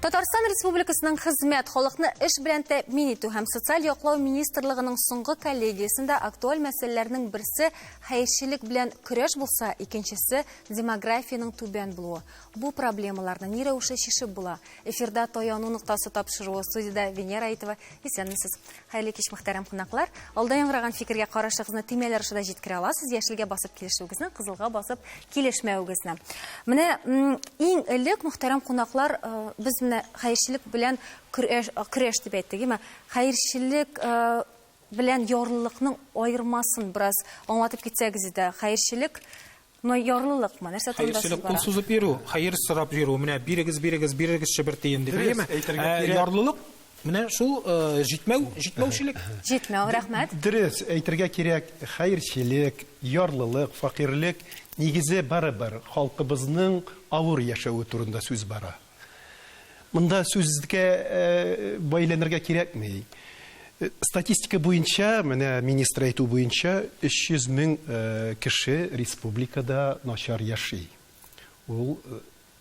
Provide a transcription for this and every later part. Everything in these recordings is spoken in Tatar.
Татарстан Республикасының Хезмәт, халыкны эш белән тәэмин итү һәм социаль яклау министрлыгының соңгы коллегиясендә актуаль мәсьәләләрнең берсе хәерчелек белән көрәш булса, икенчесе демографиянең түбән булуы. Бу проблемаларны ни рәвешле чишеп була? Эфирда Таяну ноктасы тапшыруы, студиядә Венера Аитова. Исәнмесез. Хәерле кич, мөхтәрәм кунаклар. Алда яңгыраган фикергә карашыгызны төймәләр аша да җиткерә аласыз. Яшелгә басып килешүегезне, кызылга басып килешмәвегезне. Менә иң элек, мөхтәрәм кунаклар, э, без менә хәерчелек белән көрәш, э, көрәш дип әйттек, әйме? Хәерчелек э, белән ярлылыкның аермасын бераз аңлатып китсәгез иде. Хәерчелек Но ярлылыкмы? Нәрсә турында сүз Хәерчелек бара? кул сузып йөрү, хәер сорап йөрү. Менә бирегез, бирегез, бирегезче бер тиен дип, Дөрес, әйеме? әйтергә Ә кирәк. ярлылык менә шул э, җитмәү, җитмәүчелек. Җитмәү, рәхмәт. Дөрес, әйтергә кирәк, хәерчелек, ярлылык, фәкыйрьлек нигезе барыбер халкыбызның авыр яшәве турында сүз бара. Монда сүзгә бәйләнергә кирәкми. Статистика буенча, менә министр әйтү буенча, 300 мең кеше республикада начар яши. Ул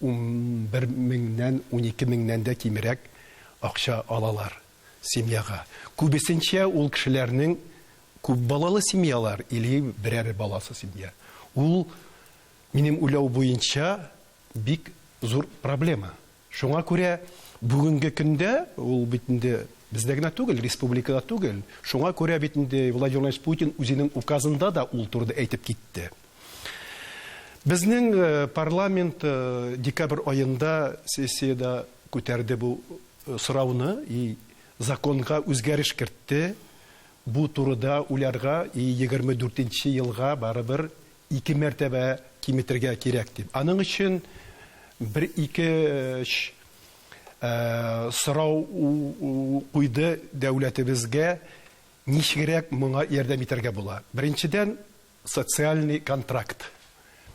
11 меңнән, 12 меңнән дә кимрәк акча алалар семьяга. Күбесенчә ул кешеләрнең күп балалы семьялар или берәр баласы семья. Ул, минем уйлау буенча, бик зур проблема. Шуңа күрә бүгенге көндә, ул бит инде бездә генә түгел, республикада түгел, шуңа күрә бит инде Владимир Владимирович Путин үзенең указында да ул турыда әйтеп китте. Безнең э, парламент э, декабрь аенда сессиядә күтәрде бу э, сорауны и законга үзгәреш кертте. Бу турыда уйларга и 24 елга барыбер ике мәртәбә киметергә кирәк дип. Аның өчен бер-ике өч сорау куйды дәүләтебезгә, ничегрәк моңа ярдәм итәргә була. Беренчедән, социальный контракт.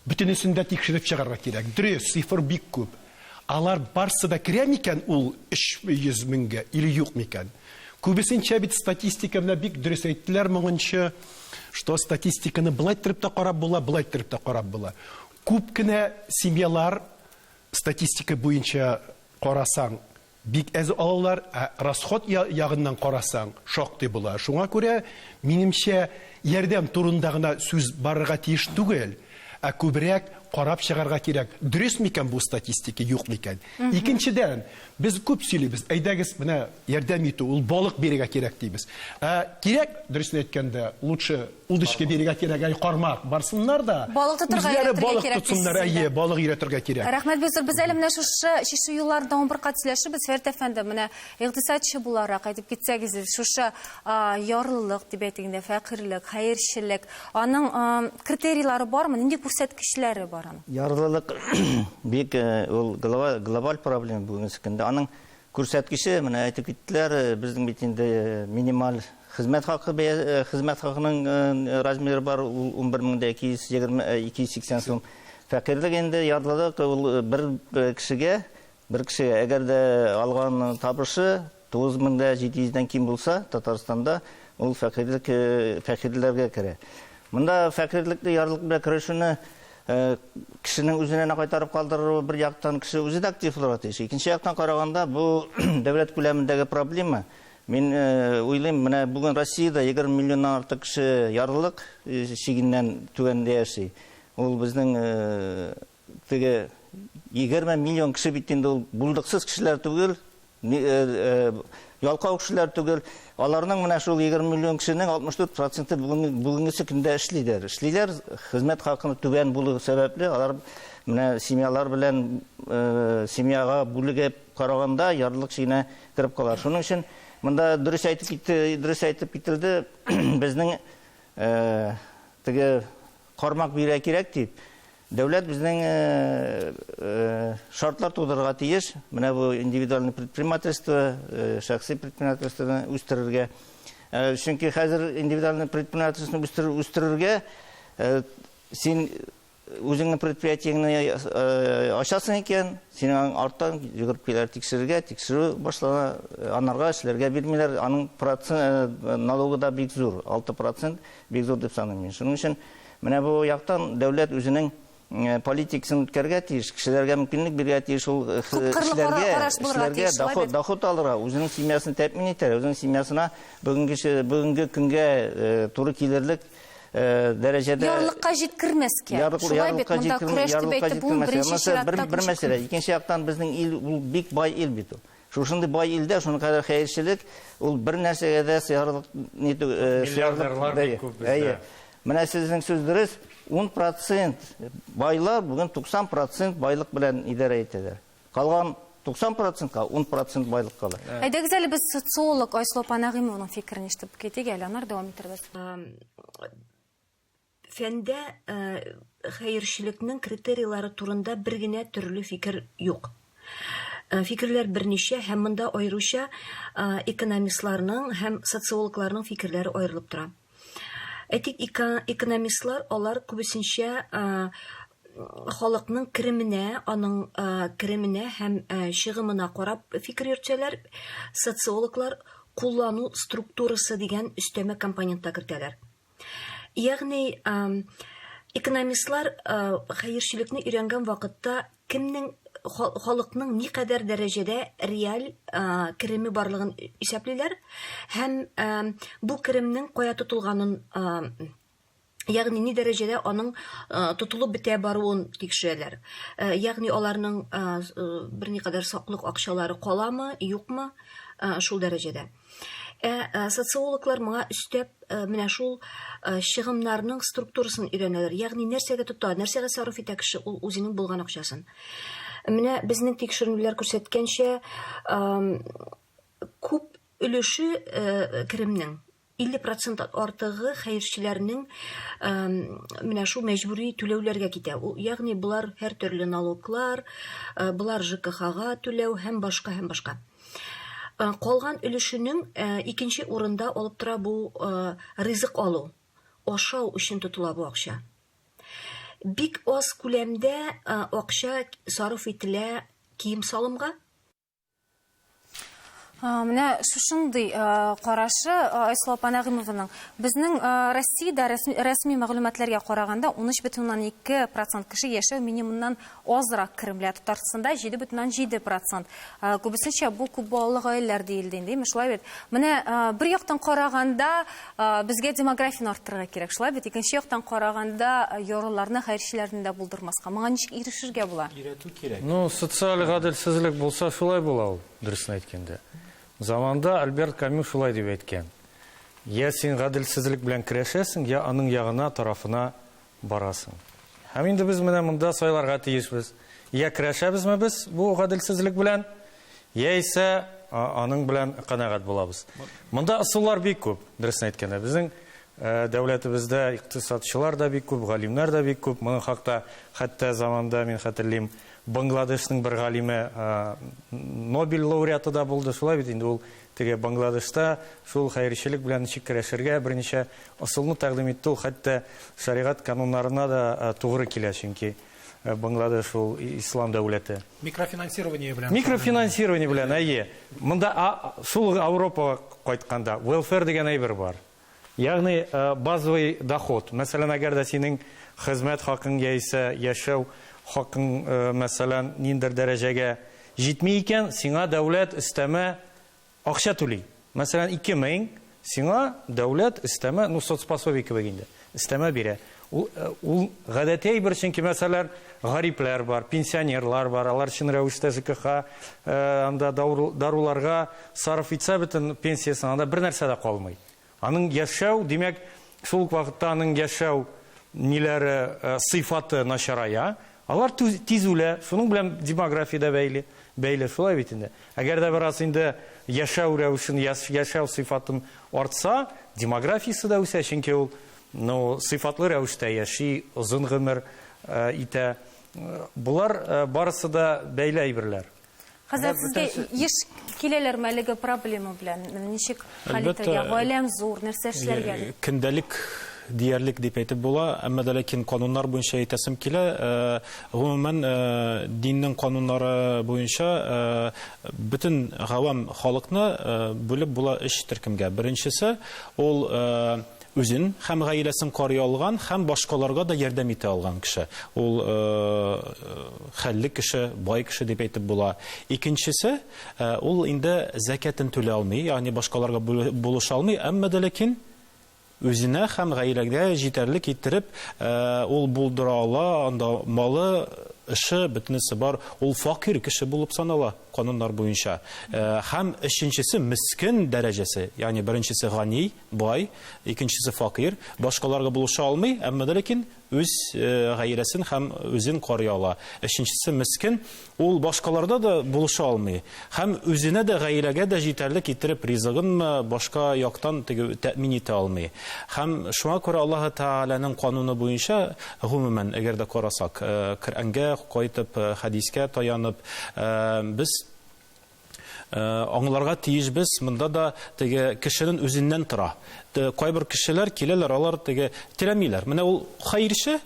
Бөтенесен дә тикшереп чыгарга кирәк. Дөрес, цифр бик күп. Алар барсы да керә микән ул 300 меңгә или юк микән? Күбесенчә бит статистика менә бик дөрес әйттеләр моңынчы, что статистиканы былай иттереп тә карап була, былай иттереп тә карап була. Күп кенә семьялар статистика буенча карасаң, бик әз алалар, ә расход ягыннан карасаң, шактый була. Шуңа күрә, минемчә, ярдәм турында гына сүз барырга тиеш түгел, ә күбрәк карап чыгарга кирәк. Дөрес микән бу статистика, юк микән? Икенчедән, без күп сөйлибез, әйдәгез, менә ярдәм итү, ул балык бирергә кирәк дибез. Ә кирәк, дөресен әйткәндә, лучше удочка бирергә кирәк, әй кармак, барсыннар да, Балык тотырга үзләре өйрәтергә балык кирәк тотсыннар, дисез әйе, инде. балык өйрәтергә кирәк. Рәхмәт бик зур. Без әле менә шушы чишү юлларын тагын бер кат сөйләшербез. Фәрит әфәнде, менә икътисадчы буларак әйтеп китсәгез, шушы ярлылык дип әйтик инде, фәкыйрьлек, хәерчелек, аның критерийлары бармы, нинди күрсәткечләре бар аның? Ярлылык бик ул глобаль проблема бүгенге көндә. Аның күрсәткече, менә әйтеп киттеләр, безнең бит инде минималь хезмәт хакы бәя, хезмәт хакының размеры бар, ул 11 220, 280 сум. Фәкыйрьлек инде, ярлылык ул бер кешегә, бер кешегә, әгәр дә алган табышы 9700 дән ким булса, Татарстанда ул фәкыйрьлек, фәкыйрьләргә керә. Монда фәкыйрьлекне, ярлылык белән көрәшүне кешенең үзенә генә кайтарып калдыру бер яктан кеше үзе дә актив булырга тиеш. Икенче яктан караганда, бу дәүләт күләмендәге проблема. Мин уйлыйм, менә бүген Россиядә 20 миллионнан артык кеше ярлылык чигеннән түбәндә яши. Ул безнең теге 20 миллион кеше бит инде ул булдыксыз кешеләр түгел, ялкау кешеләр түгел. Аларның менә шул 20 миллион кешенең 64 проценты бүгенгесе көндә эшлиләр. Эшлиләр, хезмәт хакы түбән булу сәбәпле, алар менә семьялар белән семьяга бүлегеп караганда ярлылык чигенә кереп кала. Шуның өчен монда дөрес әйтеп китте, дөрес әйтеп кителде, безнең теге кармак бирә кирәк дип. Дәүләт безнең шартлар тудырырга тиеш. Менә бу индивидуальный предпринимательство, шәхси предпринимательствоны үстерергә. Чөнки хәзер индивидуальный предпринимательствоны үстерергә син үзеңнең предприятиеңне ачасың икән, синең аның арттан йөгереп киләләр тикшерергә, тикшерү башлана, анарга эшләргә бирмиләр. Аның процент налогы да бик зур, 6% бик зур дип саныйм мин. Шуның өчен менә бу яктан дәүләт үзенең политикасын үткәрергә тиеш, кешеләргә мөмкинлек бирергә тиеш ул эшләргә, эшләргә, доход, доход алырга, үзенең семьясын тәэмин итәргә, үзенең семьясына бүгенге бүгенге көнгә туры килерлек дәрәҗәдә ярлыкка җиткермәскә. Шулай бит, монда көрәш дип әйтеп ул беренче чиратта бер мәсьәлә. Икенче яктан безнең ил ул бик бай ил бит ул. Шушындый бай илдә шуның кадәр хәерчелек, ул бер нәрсәгә дә сыярлык миллиардерлар бик күп бездә. Менә сезнең сүз дөрес, 10% байлар бүген 90% байлык белән идарә итәләр. Калган 90%-ка 10% байлык кала. Әйдәгез әле без социолог Айсылу апа Нәгыймованың фикерен ишетеп китик әле, аннары дәвам итәрбез. Фәндә хәерчелекнең критерийлары турында бер генә төрле фикер юк. Фикерләр берничә һәм монда аеруча экономистларның һәм социологларның фикерләре аерылып тора. Әйтик, экономистлар алар күбесенчә халыкның кеременә, аның кеременә һәм чыгымына карап фикер йөртсәләр, социологлар куллану структурасы дигән өстәмә компонент та кертәләр. Ягъни, экономистлар хәерчелекне өйрәнгән вакытта кемнең халыкның никадәр дәрәҗәдә реаль кереме барлыгын исәплиләр һәм бу керемнең кая тотылганын, ягъни ни дәрәҗәдә аның тотылып бетә баруын тикшерәләр. Ягъни аларның берникадәр саклык акчалары каламы, юкмы, шул дәрәҗәдә. Ә социологлар моңа өстәп менә шул чыгымнарның структурасын өйрәнәләр. Ягъни нәрсәгә тота, нәрсәгә сарыф итә кеше ул үзенең булган акчасын. Менә безнең тикшеренүләр күрсәткәнчә, күп өлеше керемнең 50% артыгы хәерчеләрнең менә шул мәҗбүри түләүләргә китә. Ягъни болар һәр төрле налоглар, болар ЖКХга түләү һәм башка һәм башка. Калган өлешенең икенче урында алып тора бу ризык алу. Ашау өчен тотыла бу акча. Бик аз күләмдә акча сарыф ителә кием-салымга. Менә шушындый карашы Айсылу апа Нәгыймованың. Безнең Россиядә рәсми мәгълүматларга караганда 13,2% кеше яшәү минимумыннан азрак керемле. Татарстанда 7,7%. Күбесенчә бу күп балалы гаиләләр диелде инде, әйме, шулай бит? Менә бер яктан караганда безгә демографияне арттырырга кирәк, шулай бит? Икенче яктан караганда ярлыларны, хәерчеләрне дә булдырмаска. Моңа ничек ирешергә була? Өйрәтү кирәк. Ну, социаль гаделсезлек булса шулай була ул, дөресен әйткәндә. Заманда Альберт Камю шулай дип әйткән. Я син гаделсезлек белән көрәшәсең, я аның ягына, тарафына барасың. Һәм инде без менә монда сайларга тиешбез. Я көрәшәбезме без бу гаделсезлек белән, яисә аның белән канәгать булабыз. Монда ысуллар бик күп, дөресен әйткәндә. Безнең дәүләтебездә икътисадчылар да бик күп, галимнәр дә бик күп. Моның хакта хәтта заманда мин хәтерлим, Бангладешның бер галиме Нобель лауреаты да булды. Шулай бит инде ул теге Бангладешта шул хәерчелек белән ничек көрәшергә берничә ысулны тәкъдим итте. Ул хәтта шәригать кануннарына да тугры килә, чөнки Бангладеш ул ислам дәүләте. Микрофинансирование белән. Микрофинансирование белән, әйе. Монда шул Европага кайтканда welfare дигән әйбер бар. Ягъни базовый доход. Мәсәлән, әгәр дә синең хезмәт хакың яисә яшәү хакың, мәсәлән, ниндер дәрәҗәгә җитми икән, сиңа дәүләт өстәмә акча түли. Мәсәлән, 2000 сиңа дәүләт өстәмә, ну, соцпособие кебек инде, өстәмә бирә. Ул гадәти әйбер, чөнки, мәсәлән, гарипләр бар, пенсионерлар бар, алар чын рәвештә ЖКХ, анда даруларга сарыф итсә бөтен пенсиясен, анда бер нәрсә дә калмый. Аның яшәү, димәк, шул ук вакытта аның яшәү ниләре, сыйфаты начарая, алар тиз үлә, шуның белән демография дә бәйле, бәйле шулай бит инде. Әгәр дә бераз инде яшәү рәвешен, яшәү сыйфатын артса, демографиясе дә үсә, чөнки ул, ну, сыйфатлы рәвештә яши, озын гомер итә. Болар барысы да бәйле әйберләр. Хәзрәт, сезгә еш киләләрме әлеге проблема белән? Ничек хәл итәргә? Гаиләм зур, нәрсә эшләргә? Көндәлек диярлек дип әйтеп була, әмма дә ләкин кануннар буенча әйтәсем килә. Гомумән, диннең кануннары буенча бөтен гавам халыкны бүлеп була өч төркемгә. Беренчесе ул үзен һәм гаиләсен карый алган һәм башкаларга да ярдәм итә алган кеше. Ул хәлле кеше, бай кеше дип әйтеп була. Икенчесе, ул инде зәкятен түли алмый, ягъни башкаларга булыша алмый, әмма дә ләкин үзенә һәм гаиләгә җитәрлек иттереп ул булдыра ала, анда малы, эше, бөтенесе бар. Ул факир кеше булып санала кануннар буенча. Һәм өченчесе мескен дәрәҗәсе, ягъни беренчесе гани, бай, икенчесе факир, башкаларга булыша алмый, әмма дә ләкин үз гаиләсен һәм үзен карый ала. Өченчесе мескен, ул башкаларда да булыша алмый һәм үзенә дә, гаиләгә дә җитәрлек иттереп ризыгынмы, башка яктан теге тәэмин итә алмый. Һәм шуңа күрә Аллаһы Тәгаләнең кануны буенча, гомумән, әгәр дә карасак, Коръәнгә кайтып, хәдискә таянып, без Аңларга тиешбез, монда да теге кешенең үзеннән тора. Кайбер кешеләр киләләр, алар теге теләмиләр. Менә ул хәерче,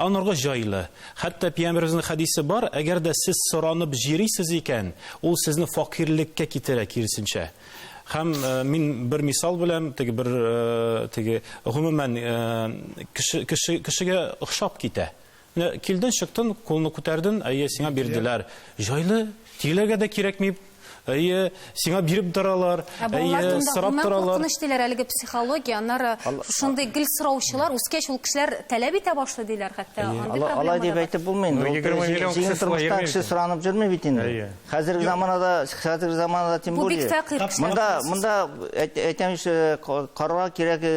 анарга җайлы. Хәтта пәйгамбәребезнең хәдисе бар, әгәр дә сез соранып җирисез икән, ул сезне факирлekкә китерә, киресенчә. Һәм мин бер мисал белән, теге бер теге гомумән кеше кеше кешегә охшап китә. Менә килдең, чыктың, кулны күтәрдең, әйе, сиңа бирделәр. Җайлы, тиләргә дә кирәкми. Әйе, сиңа биреп торалар, әйе, сорап торалар. Куркыныч диләр әлеге психология, аннары шушындый гел сораучылар үскәч ул кешеләр таләп итә башлый диләр хәтта. Алай дип әйтеп булмый инде. Җиңел тормышта кеше соранып йөрми бит инде. Хәзерге заманада, хәзерге заманада тем более. Монда, монда әйтәм, карарга кирәк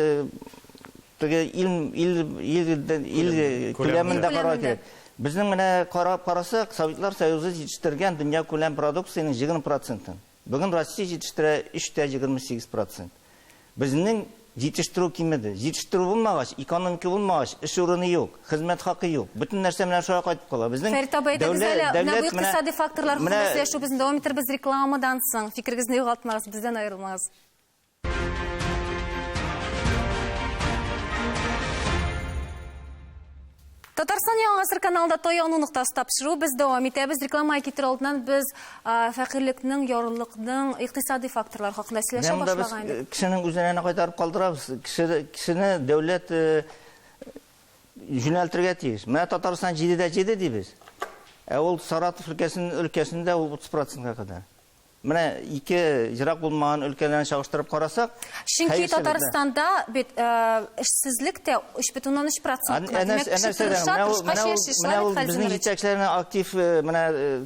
Теге ил ил ил ил күләмендә карарга кирәк. Безнең менә карап карасак, Советлар Союзы җитештергән дөнья күләм продукциянең 20 процентын. Бүген Россия җитештерә 3,28 процент. Безнең җитештерү кимеде. Җитештерү булмагач, экономика булмагач, эш урыны юк, хезмәт хакы юк. Бөтен нәрсә менә шуңа кайтып кала. Безнең Фәрит абый, әйдәгез әле, менә бу икътисади факторлар хакында сөйләшүебезне дәвам итербез рекламадан соң. Фикерегезне югалтмагыз, бездән аерылмагыз. Татарстан Яңа гасыр каналында Таяну ноктасы тапшыру без дәвам итәбез. Реклама китер алдыннан без фәкыйрьлекнең, ярлылыкның икътисади факторлары хакында сөйләшә башлаган идек. Кешенең үзенә генә кайтарып калдырабыз. Кеше, кешене дәүләт э, юнәлтергә тиеш. Менә Татарстан 7-дә 7 дибез. Ә ул Саратов өлкәсендә ул 30 процентка кадәр. Менә ике ерак булмаган өлкәләрне чагыштырып карасак, Чөнки Татарстанда бит эшсезлек тә 3,3 процент кына. Димәк, кеше тырыша, тырышкач яши, шулай бит, Хәлзинурович? Безнең җитәкчеләрнең актив, менә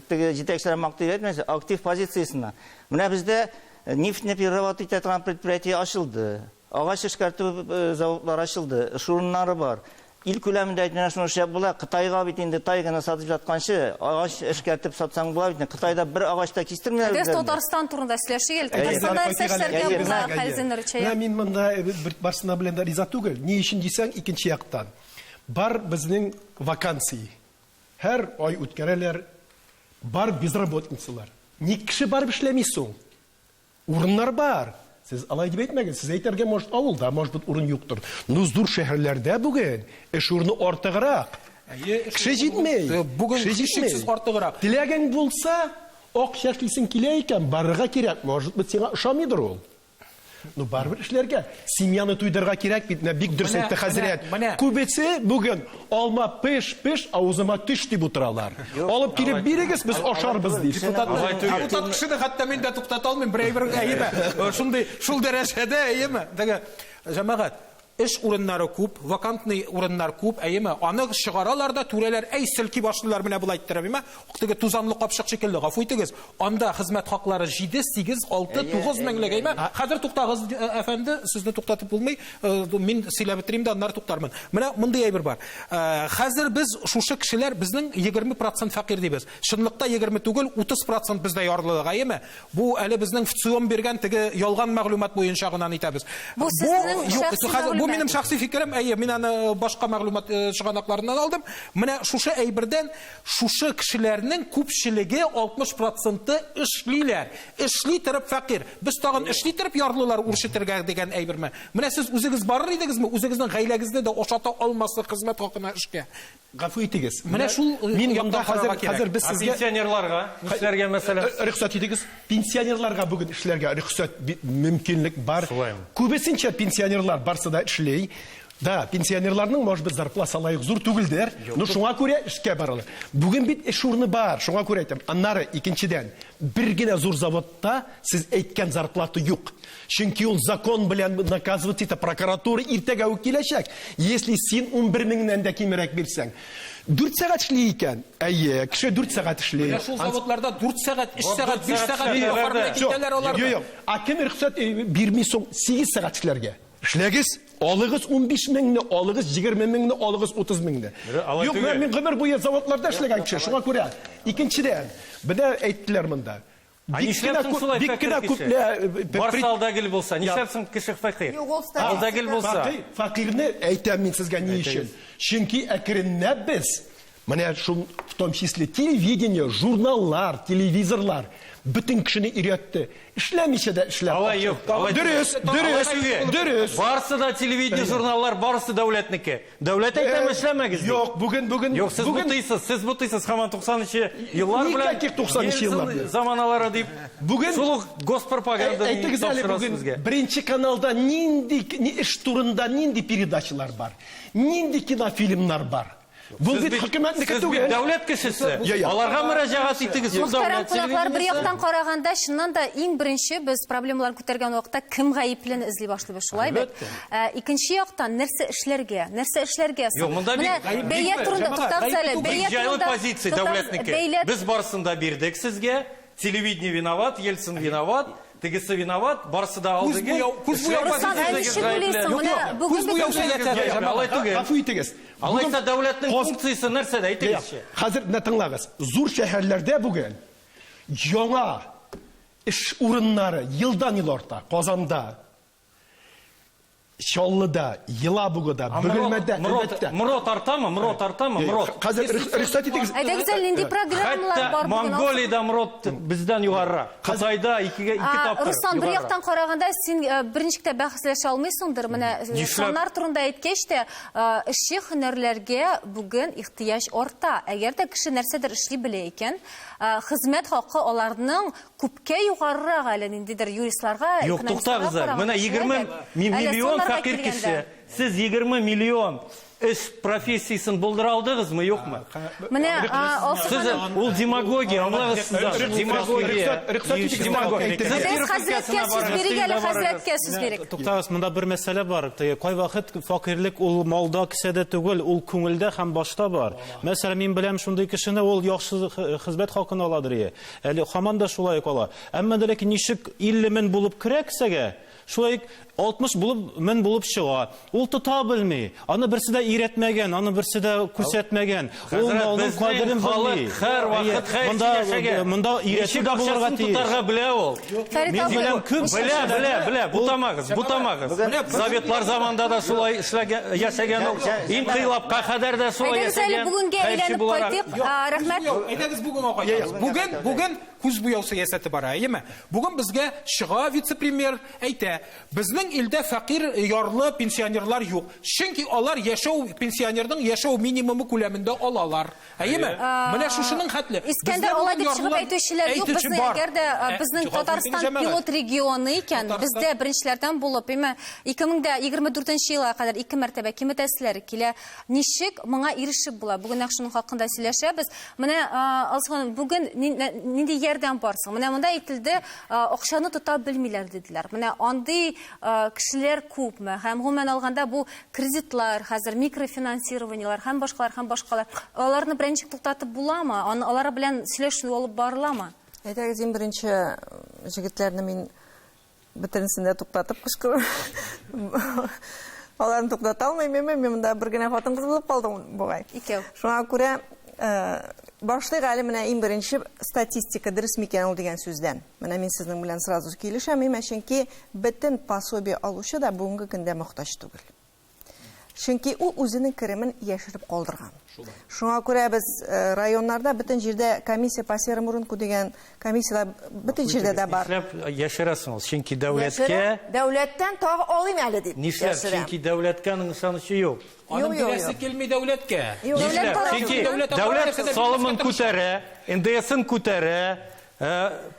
теге җитәкчеләр мактый әйтмәсә, актив позициясенә. Менә бездә нефтьне перерабатывать итә торган предприятие ачылды. Агач эшкәртү заводлары ачылды, эш урыннары бар. Ил күләмендә әйтмә, шуны эшләп була. Кытайга бит инде тайганы сатып жатканчы, агач эшкәртеп сатсаң була бит. Кытайда бер агач та кистермиләр Без Татарстан турында сөйләшик әле. Татарстанда нәрсә эшләргә була, Хәлзинурович? Менә мин монда бер барсына белән дә риза түгел. Ни өчен дисәң, икенче яктан. Бар безнең вакансии. Һәр ай үткәрәләр. Бар безработницалар. Ник кеше барып эшләми соң? Урыннар бар. Сез алай дип әйтмәгез. Сез әйтергә, может, авылда, может быть, урын юктыр. Но зур шәһәрләрдә бүген эш урыны артыграк. Әйе, эш Кеше җитми. Бүген Кеше җитми. һичшиксез артыграк. Теләгең булса, акча эшлисең килә икән, барырга кирәк. Может быть, сиңа ошамыйдыр ул. Ну, барыбер эшләргә. Семьяны туйдырырга кирәк бит. Менә бик дөрес әйтте хәзрәт. Күбесе бүген алма пеш, пеш, авызыма төш дип утыралар. Алып килеп бирегез, без ашарбыз ди. Депутат, депутат кешене хәтта мин дә туктата алмыйм, бер әйбер әйеме? Шундый, шул дәрәҗәдә әйеме? Теге җәмәгать, эш урыннары күп, вакантный урыннар күп, әйеме? Аны чыгаралар да түрәләр әй селки башлыйлар менә болай иттереп, әйеме? Теге тузанлы капчык шикелле, гафу итегез. Анда хезмәт хаклары 7, 8, 6, 9 меңлек, әйме? Хәзер туктагыз, әфәнде, сезне туктатып булмый. Мин сөйләп бетерим дә, аннары туктармын. Менә мондый әйбер бар. Хәзер без шушы кешеләр безнең 20 процент фәкыйрь дибез. Чынлыкта 20 түгел, 30 процент бездә ярлылык, әйеме? Бу әле безнең ВЦИОМ биргән теге ялган мәгълүмат буенча гына әйтәбез. Бу сезнең шәхси мәгълүмат. Бу минем шәхси фикерем, әйе, мин аны башка мәгълүмат чыганакларыннан алдым. Менә шушы әйбердән шушы кешеләрнең күпчелеге 60 проценты эшлиләр. Эшли торып фәкыйрь. Без тагын эшли торып ярлылар үрчетергә дигән әйберме? Менә сез үзегез барыр идегезме, үзегезнең гаиләгезне дә ашата алмаслык хезмәт хакына эшкә? Гафу итегез. Менә шул э, мин монда хәзер хәзер без Ә сезгә пенсионерларга нишләргә мәсәлән? Э, рөхсәт итегез. Пенсионерларга бүген эшләргә рөхсәт мөмкинлек бар. Шулаймы? Күбесенчә пенсионерлар барсы да сәгать эшли. Да, пенсионерларның, может быть, зарплата алай ук зур түгелдер, но шуңа күрә эшкә баралар. Бүген бит эш урыны бар, шуңа күрә әйтәм. Аннары, икенчедән, бер генә зур заводта сез әйткән зарплата юк. Чөнки ул закон белән наказывать итә, прокуратура иртәгә үк киләчәк. Если син 11 меңнән дә кимрәк бирсәң. 4 сәгать эшли икән, әйе, кеше 4 сәгать эшли. Менә шул заводларда 4 сәгать, 3 сәгать, 5 сәгать дип оформлять итәләр аларны. Юк, юк. А кем рөхсәт бирми соң 8 сәгать эшләргә? Эшләгез, алыгыз 15 меңне, алыгыз 20 меңне, алыгыз 30 меңне. Алай Юк, түгел. мин гомер буе заводларда эшләгән кеше, шуңа күрә. Икенчедән, менә әйттеләр монда. А Бик нишләп кенә соң күп- шулай бик фәкыйрь кенә кеше? күпле, Барса алда гел булса, нишләп соң кеше фәкыйрь? Юк, ул статистика. Алда гел булса. Фәкыйрь, фәкыйрьне әйтәм мин сезгә ни өчен? Чөнки әкренләп без, менә шул, в том числе телевидение, журналлар, телевизорлар бөтен кешене өйрәтте. Эшләмичә дә эшләп. Алай юк, алай Дөрес, түгел. дөрес, Алай түгел. дөрес. Барысы да телевидение, журналлар, барысы дәүләтнеке. Дәүләт әйтәме, эшләмәгез ди. Юк, бүген, бүген, Юк, сез бүген бутыйсыз, сез бутыйсыз һаман 90-нчы еллар белән. Никаких 90-нчы еллар белән. Заманалары дип. Бүген шул ук госпропаганда Әйтегез әле тапшырасыз бүген безгә. Беренче каналда нинди ни эш турында нинди передачалар бар? Нинди кинофильмнар бар? Бу Сез бит бит- хөкүмәтнеке Сез бит түгел. дәүләт кешесе. Я, я. Аларга мөрәҗәгать итегез. Ул Мөхтәрәм дәүләт кунаклар, бер телевидениесе. яктан караганда, чыннан да иң беренче без проблемалар күтәргән вакытта кем гаеплен эзли башлыйбыз, шулай бит? Икенче яктан нәрсә эшләргә, нәрсә эшләргә соң? Юк, монда Менә бик- бәя бик- турында җәмәгать, туктагыз гаеп әле, түгел. бәя Бик җайлы турында позиция туктагыз, дәүләтнеке. бәйләт- Без барысын да бирдек сезгә. Телевидение виноват, Ельцин виноват, тегесе виноват, барысы да Күз алды. буяу- күз буяу Руслан, ә ничек уйлыйсың? Менә бүген Күз буяу бит- сәясәте, Юк, алай түгел. Гафу итегез. Алайса дәүләтнең Каз- функциясе нәрсәдә, әйтегезче? Хәзер менә тыңлагыз. Зур шәһәрләрдә бүген яңа эш урыннары елдан ел арта. Казанда, Чаллыда, Елабугада, Бөгелмәдә, Әлмәттә. МРОТ артамы? МРОТ артамы? МРОТ. Хәзер рөхсәт итегез. Әйдәгез әле, нинди программалар Хәтта бар бүген? Монголиядә МРОТ бездән югарырак. Кытайда икегә ике тапкыр. Руслан, бер югарырак. яктан караганда син берничек тә бәхәсләшә алмыйсыңдыр. Менә Нишләп? саннар турында әйткәч тә, эшче һөнәрләргә бүген ихтыяҗ арта. Әгәр дә кеше нәрсәдер эшли белә икән, хезмәт хакы аларның күпкә югарырак әле ниндидер юристларга, Юк, экономистларга туктагыз әле. караганда Менә шулай 20 бит. Әле миллион саннарга фәкыйрь килгәндә. кеше. Сез 20 миллион эш профессиясен булдыра алдыгызмы, юкмы? Менә, Алсу Сез ханым, ул демагогия, аңлагыз сез аны. Демагогия. Рөхсәт итегез, Демагогия. әйтегез. Сез Без Киров хәзрәткә өлкәсенә сүз барыгыз, бирик әле, тегендә барыгыз. хәзрәткә сүз бирик. Туктагыз, монда бер мәсьәлә бар. Теге кайвакыт фәкыйрьлек ул малда, кесәдә түгел, ул күңелдә һәм башта бар. Мәсәлән, мин беләм шундый кешене, ул яхшы хезмәт хакын аладыр ие. Әле һаман да шулай ук ала. Әмма дә ләкин ничек 50 мең булып керә кесәгә, шулай ук 60 булып мең булып чыга. Ул тота белми. Аны берсе дә өйрәтмәгән, аны берсе дә күрсәтмәгән. Ул Хәзрәт, малның безнең кадерен халык белми. һәр вакыт Әйе, хәерче монда, яшәгән. монда өйрәтү Ничек дә булырга акчасын тиеш. тотарга белә ул. Фәрит Мин абый, беләм күп Белә, белә, белә, бутамагыз, бутамагыз. Советлар заманында да шулай эшләгән, яшәгән ул. Инкыйлабка кадәр дә шулай Әйдәгез әле яшәгән. бүгенгә Хәерче әйләнеп буларак. кайтыйк. Рәхмәт. Әйдәгез бүгенгә кайтабыз. Бүген, бүген күз буяу сәясәте бара, әйеме? Бүген безгә чыга вице-премьер әйтә, безнең илдә фәкыйрь, ярлы пенсионерлар юк. Чөнки алар яшәү, пенсионерның яшәү минимумы күләмендә алалар. Әйеме? Менә шушының хәтле. Искәндәр, Бездә алай бүген дип чыгып ярлылар әйтүчеләр юк. әйтүче Безнең бар. әгәр дә, безнең Гафу итегез, Татарстан җәмәгать. пилот регионы икән, Татарстан- бездә беренчеләрдән булып, әйме, 2024 елга кадәр ике мәртәбә киметәселәр килә. Ничек моңа ирешеп була? Бүген нәкъ шуның хакында сөйләшәбез. Менә, Алсу ханым, бүген нинди ярдәм бар соң? Менә монда әйтелде, акчаны тота белмиләр диделәр. Менә андый, кешеләр күпме? Һәм гомумән алганда бу кредитлар, хәзер микрофинансированиелар һәм башкалар, һәм башкалар. Аларны берничек туктатып буламы? Алар белән сөйләшү алып барыламы? Әйдәгез, иң беренче җегетләрне мин бөтенесен дә туктатып кычкырып. Аларны туктата алмыйм, мин монда бер генә хатын-кыз булып калдым бугай. Икәү. Шуңа күрә башлыйк әле менә иң беренче статистика дөрес микән ул дигән сүздән. Менә мин сезнең белән сразу килешәм, чөнки бөтен пособие алучы да бүгенге көндә мохтаҗ түгел. Чөнки ул үзенең керемен яшереп калдырган. Шуңа күрә без районнарда бөтен җирдә комиссия по серому рынку дигән комиссияләр бөтен җирдә дә бар. Нишләп яшерәсең ул? Чөнки дәүләткә Яшерә, дәүләттән тагы алыйм әле дип Нишләп? яшерә. Чөнки дәүләткә аның ышанычы юк. Аның Юк, юк, бирәсе юк. килми дәүләткә. Юк. Нишләп? Дәүләт Чөнки тарафыннан. дәүләт Дәүләт тарафыннан салымын тырыша. күтәрә, Н Д С-ын күтәрә,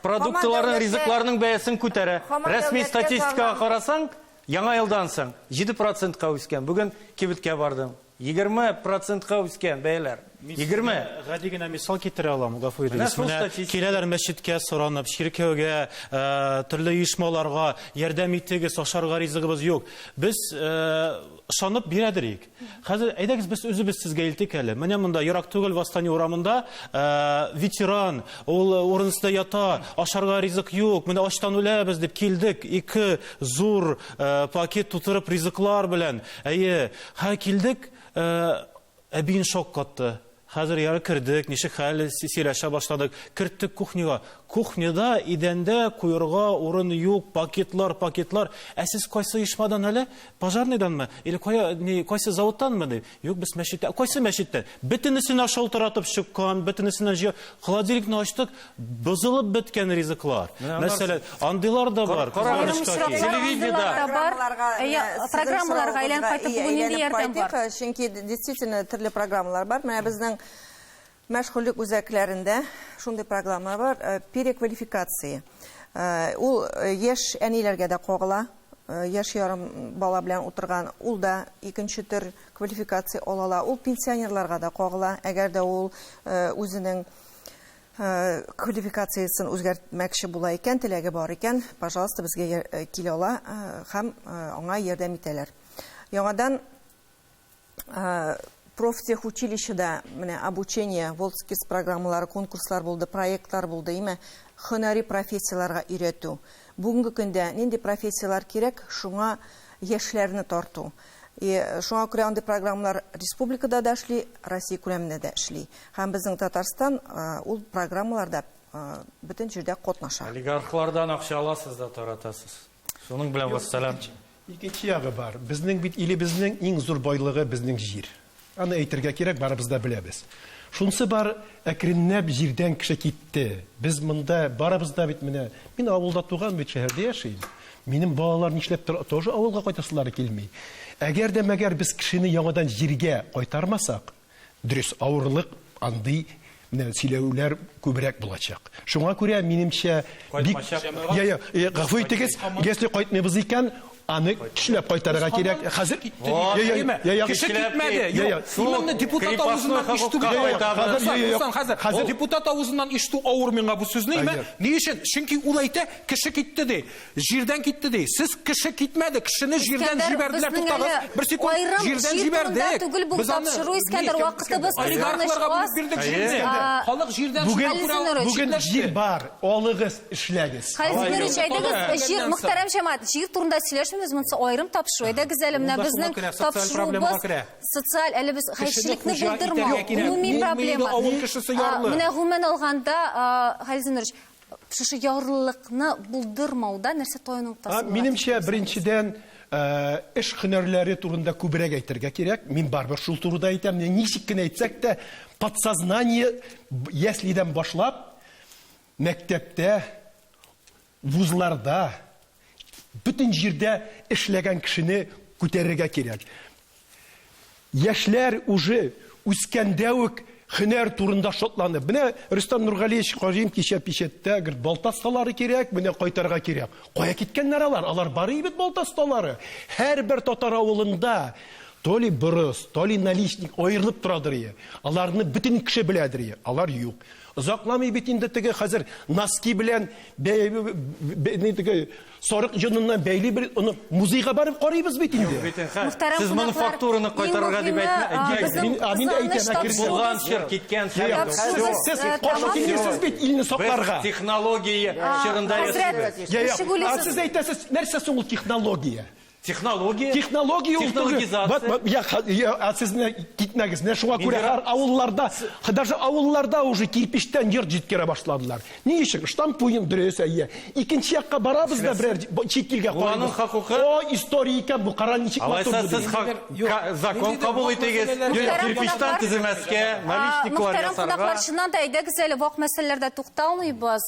продуктларның, Һаман дәүләткә ризыкларның бәясен күтәрә. Һаман Рәсми дәүләткә статистикага салган. карасаң, Яңа елдан соң 7 процентка үскән. Бүген кибеткә бардым. 20 процентка үскән бәяләр. 20. Гади генә мисал китерә алам, гафу итегез. Менә Менә киләләр мәчеткә соранып, чиркәүгә, э, төрле оешмаларга ярдәм итегез, ашарга ризыгыбыз юк. Без э, ышанып бирәдерик. Хәзер әйдәгез без үзебез сезгә илтик әле. Менә монда ерак түгел Восстание урамында э, ветеран, ул урынсызда ята, ашарга ризык юк, менә ачтан үләбез дип килдек. Ике зур э, пакет тутырып ризыклар белән. Әйе, һә килдек, э, әбиен шок катты. Хәзер яры кердек, ничек хәл сөйләшә башладык. Керттек кухняга. Кухняда идәндә куярга урын юк, пакетлар, пакетлар. Ә сез кайсы оешмадан әле? Пожарныйданмы? Или кая, не, кайсы заводтанмы дип? Юк, без мәчеттә. Кайсы мәчеттән? Бөтенесенә шалтыратып чыккан, бөтенесенә җыя. Холодильникны ачтык, бозылып беткән ризыклар. Мәсәлән, андыйлар да бар. Аерым кызганычка ки. очраклар, андыйлар да бар. Әйе, программаларга әйләнеп кайтып бүген нинди ярдәм бар? Чөнки действительно төрле программалар бар. Менә безнең мәшгульлек үзәкләрендә шундый программа бар, э, переквалификация. Э, Ул э, яшь әниләргә дә кагыла, яшь ярым бала белән утырган, ул да икенче төр квалификация ала ала. Ул пенсионерларга да кагыла, әгәр дә ул үзенең квалификациясен үзгәртмәкче була икән, теләге бар икән, пожалуйста, безгә килә ала һәм аңа ярдәм итәләр. Яңадан профтехучилищеда менә обучение, WorldSkills программалары, конкурслар булды, проектлар булды, име һөнәри профессияләргә өйрәтү. Бүгенге көндә нинди профессияләр кирәк, шуңа яшьләрне тарту. И шуңа күрә андый программалар республикада да эшли, Россия күләмендә дә эшли. Һәм безнең Татарстан ул программаларда бөтен җирдә катнаша. Олигархлардан акча аласыз да таратасыз. Шуның белән вассалам. Икенче ягы бар. Безнең бит илебезнең иң зур байлыгы безнең җир. Аны әйтергә кирәк, барыбыз да беләбез. Шунысы бар, әкренләп җирдән кеше китте. Без монда барыбыз да бит менә, мин авылда туган бит, шәһәрдә яшим. Минем балалар нишләптер тоже авылга кайтасылары килми. Әгәр дә мәгәр без кешене яңадан җиргә кайтармасак, дөрес, авырлык андый менә сөйләүләр күбрәк булачак. Шуңа күрә минемчә бик Я, я, э, гафу итегез, если кайтмыйбыз икән, аны көчләп кайтарырга кирәк. Хәзер Я, я, я, я, Кеше китмәде. Я, я. Юк, именно депутат авызыннан ишетү бик авыр. Хәзер, я, я, Руслан, хәзер. Хәзер. Депутат авызыннан ишетү авыр миңа бу сүзне, име? Әйе. Ни өчен? Чөнки ул әйтә, кеше китте ди. Җирдән китте ди. Сез кеше китмәде, кешене җирдән Искәндәр, җибәрделәр. безнең Туктагыз, әле бер секунд. аерым Җирдән җир турында җибәрдек. түгел бу Без аны- тапшыру, Искәндәр, Ни, вакытыбыз кызганыч Олигархларга аз. бүлеп бирдек җирне. Халык җирдән Бүген, шуңа күрә бүген читләште. җир бар, алыгыз, эшләгез. Халис Зинурович, әйдәгез, Алай. җир, мөхтәрәм җәмәгать, җир турында сөйләшмибез, монысы аерым тапшыру. Әйдәгез әле менә Ул да безнең шуңа керә, социаль проблемага тапшыруыбыз керә. социаль, әле без хәерчелекне хуҗа булдырмау, итәргә кирәк. гомуми Ул милли проблема. авыл кешесе ярлы. Менә гомумән алганда, Халис Зинурович, шушы ярлылыкны булдырмауда нәрсә таяну ноктасы була? Минемчә, беренчедән, э, эш һөнәрләре турында күбрәк әйтергә кирәк. Мин барыбер шул турыда әйтәм. Ничек кенә әйтсәк тә, подсознание яслидән башлап, мәктәптә, вузларда, бөтен җирдә эшләгән кешене күтәрергә кирәк. Яшьләр уже үскәндә үк һөнәр турында шатланып. Менә Рөстәм Нургалиевич Кажиев кичә пичәттә, говорит, балта осталары кирәк, менә кайтарга кирәк. Кая киткәннәр алар? Алар бар бит балта осталары. Һәрбер татар авылында то ли борыс, то ли наличник аерылып торадыр ие. Аларны бөтен кеше беләдер ие. Алар юк. Озакламый бит инде теге хәзер носки белән бә- ни теге сарык йоныннан бәйли бер оны музейга барып карыйбыз бит инде. Мөхтәрәм Сез кунаклар, мануфактураны иң кайтарырга дип мөһиме, әйтмә- безнең Мин- а, мин әйтәм, кызганыч әкрен- Булган тапшыруыбыз- чир киткән Я, я, Тапшыруыбыз, Сез э, каршы тәмам. килмисез бит илне Без сакларга. технология чорында Хәзрәт, яшибез. Я, я. ничек А уйлыйсыз? сез әйтәсез, нәрсә соң ул технология? Технология? Технология ул түгел. Технологизация. Бат- бат- Я, я, а сез менә китмәгез. Менә шуңа күрә һәр авылларда, даже авылларда уже кирпичтән йорт җиткерә башладылар. Ни өчен? Штампуем дөрес, әйе. Икенче якка барабыз да берәр чит илгә Бу аның карыйбыз. хокукы. О, история икән бу, кара ничек матур Алайса бу сез дигән. Юк. закон Ниндидер кабул вак итегез. мәсьәләләр Мөхтәрәм Кирпичтан кунаклар, төземәскә, наличниклар Мөхтәрәм кунаклар, ясарга. чыннан да әйдәгез әле вак мәсьәләләрдә тукталмыйбыз.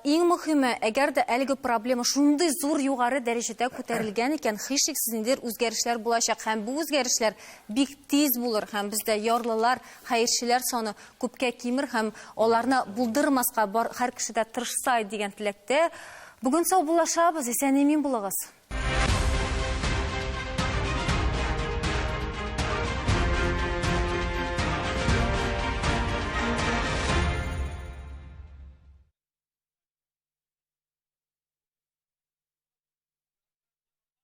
Иң мөһиме, әгәр дә әлеге проблема шундый зур югары дәрәҗәдә күтәрелгән икән, һичшиксез ниндидер үзгәрешләр булачак һәм бу үзгәрешләр бик тиз булыр һәм бездә ярлылар, хәерчеләр саны күпкә кимер һәм аларны булдырмаска бар һәр кеше дә тырышса дигән теләктә. Бүген саубуллашабыз, исән имин булыгыз.